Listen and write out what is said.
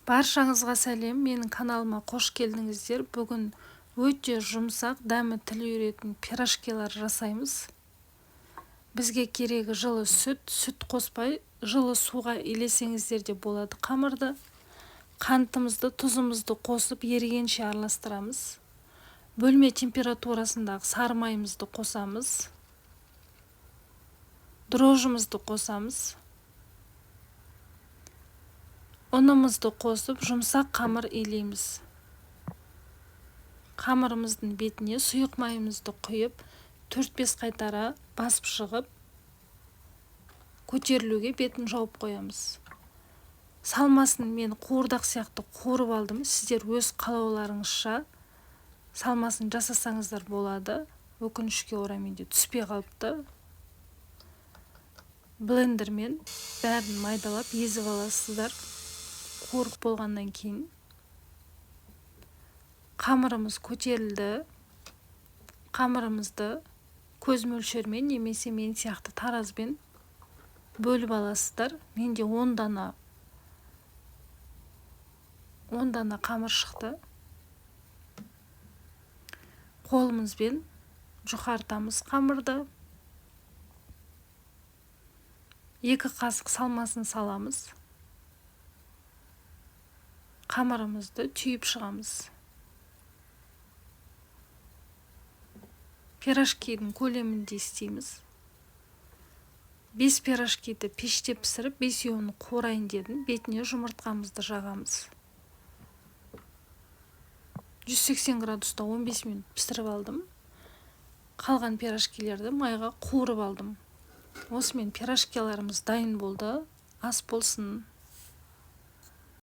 Баршаңызға сәлем, менің каналыма қош келдіңіздер. Бүгін өте жұмсақ, дәмі тіл үйіретін пирожкилар жасаймыз. Бізге керегі жылы сүт, сүт қоспай жылы суға илесеңіздер де болады қамырды. Қантымызды, тұзымызды қосып ерігенше араластырамыз. Бөлме температурасындағы сары майымызды қосамыз. Дрожжымызды қосамыз. Ұнымызды қосып, жұмсақ қамыр илейміз. Қамырымыздың бетіне сұйық майымызды құйып, 4-5 қайтара басып шығып, көтерілуге бетін жауып қоямыз. Салмасын мен қуырдақ сияқты қуырып алдым. Сіздер өз қалауларыңызша салмасын жасасаңыздар болады. Өкінішке орай менде түспей қалыпты. Блендермен бәрін майдалап езіп аласыздар. Қуырып болғаннан кейін қамырымыз көтерілді. Қамырымызды көз мөлшермен немесе мен сияқты таразбен бөліп аласыздар. Менде 10 дана қамыр шықты. Қолымызбен жұқартамыз қамырды. 2 қасық салмасын саламыз. Қамырымызды түйіп шығамыз. Пирожкидің көлемінде істейміз. 5 пирожкиді пеште пісіріп, 5-еуін қуырайын дедім. Бетіне жұмыртқамызды жағамыз. 180 градуста 15 минут пісіріп алдым. Қалған пирожкилерді майға қуырып алдым. Осымен пирожкиларымыз дайын болды. Ас болсын.